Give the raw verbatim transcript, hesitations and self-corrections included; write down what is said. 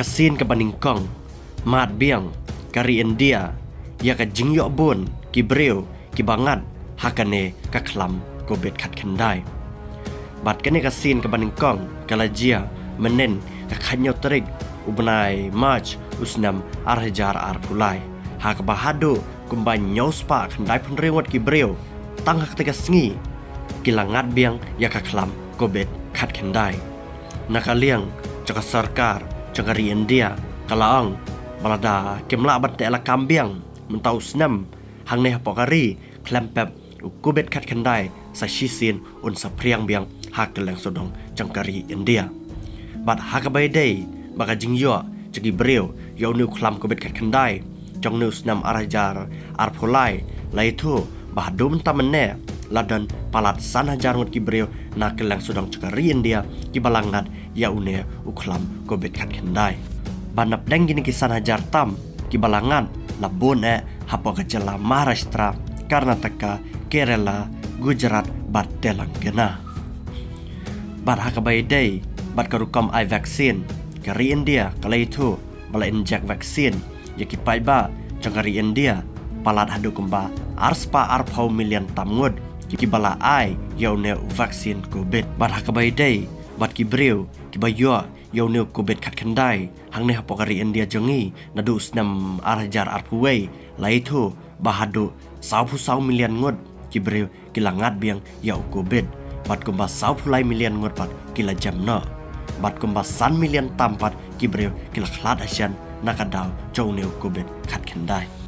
Sien kaba nyngkong, mad biang ka ri India ïa ka jingïoh bun ki briew kiba ngat ha kane ka khlam Covid khatkhyndai. Bad kane ka sien kaba nyngkong ka la jia mynhynnin ka khathynñiew tarik u bnai March u snem ar hajar arphew lai, ha kaba haduh kumba hynñiew spah khyndaiphew hynriew ngut ki briew tang ha katei ka sngi ki la ngat biang ïa ka khlam Covid khatkhyndai. Na ka liang jong ka sorkar jong ka ri India ka la ong ba lada kim lah ban teh lakam biang mynta u snem, hangne hapoh ka ri khlem pep u Covid khatkhyndai sa shisien un sa phriang biang ha kylleng sawdong jong ka ri India. Bad ha kaba ïadei bad ka jingïoh jong ki briew ïa une u khlam Covid khatkhyndai jong une u snem ar hajar arphew lai, la ïathuh ba haduh mynta mynne la don palat san hajar ngut ki briew na kylleng sawdong jong ka ri India kiba la ngat ïa une u khlam Covid khatkhyndai. Bad na pdeng kine ki san hajar tam kiba la ngat la bun eh hapoh ka jylla Maharashtra, Karnataka, Kerala, Gujarat bad Telangana. Bad ha kaba ïadei bad ka rukom ai vaccine, ka ri India ka la ïathuh ba la injek vaccine ïa ki paidbah jong ka ri India palat haduh kumba ar spah arphew million tam ngut kiba la ai ïa une u vaccine Covid. Bad ha kaba ïadei bad ki briew kiba ïoh ïa une u Covid khatkhyndai hangne hapoh ka ri India jong ngi naduh u snem ar hajar arphew wei, la ïathuh ba haduh sawphew saw million ngut ki briew ki la ngat biang ïa u Covid. Bad kumba sawphew lai million ngut pat ki la jem noh. Bad kumba san million tam pat ki briew ki la khlad hashem na ka daw jong une u Covid khatkhyndai.